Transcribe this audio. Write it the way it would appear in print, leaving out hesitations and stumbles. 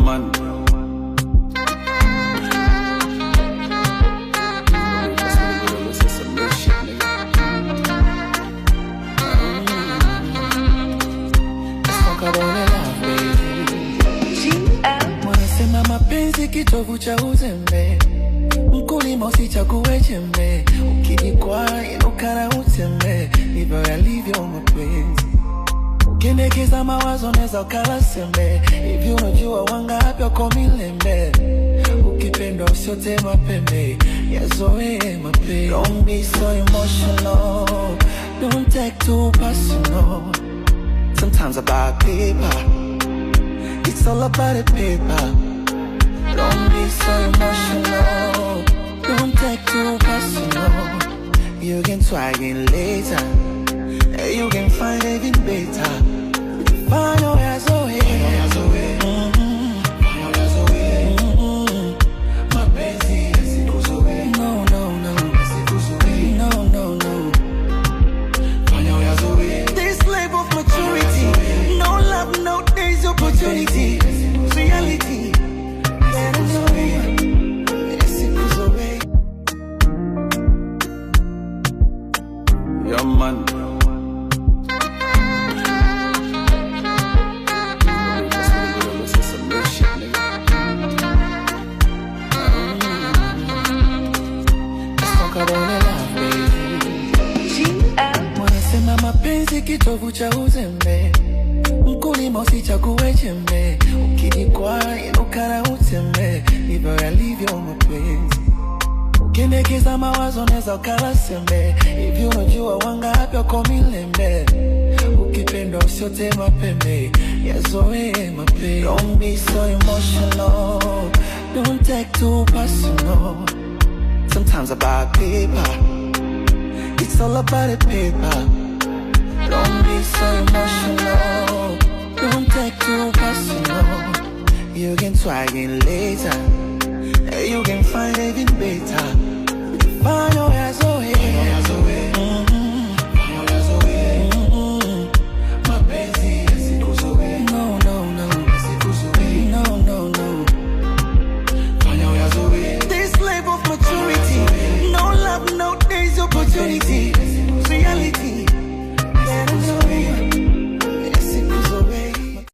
man. Wanasema mapenzi kitovu cha uzembe, mkulima usichague jembe, ukijikwaa inuka na utembe, ndivyo yalivyo mapenzi. Ukiendekeza mawazo neza ukala sembe, hivi unajua wangapi wako milembe. Ukipendwa usiote mapembe, yazoee mapenzi. Don't be so emotional, don't take too personal. Sometimes about paper, it's all about the paper. Don't be so emotional, don't take too personal. You can try again later, you can find even better. Find your ass away. No, no, no. No, no, no. This level of maturity, no love, no days opportunity. Reality. Better know. Yeah, man. Wanasema mapenzi kitovu cha uzembe, mkulima usichague jembe, ukijikwaa inuka na utembe, ndivyo yalivyo mapenzi. Ukiendekeza mawazo neza ukala sembe, hivi unajua wangapi wako milembe. Ukipendwa usiote mapembe, yazoee mapenzi. Don't be so emotional, don't take too personal. Sometimes about paper, it's all about the paper. Don't be so emotional, don't take too personal. You can try again later, you can find even better.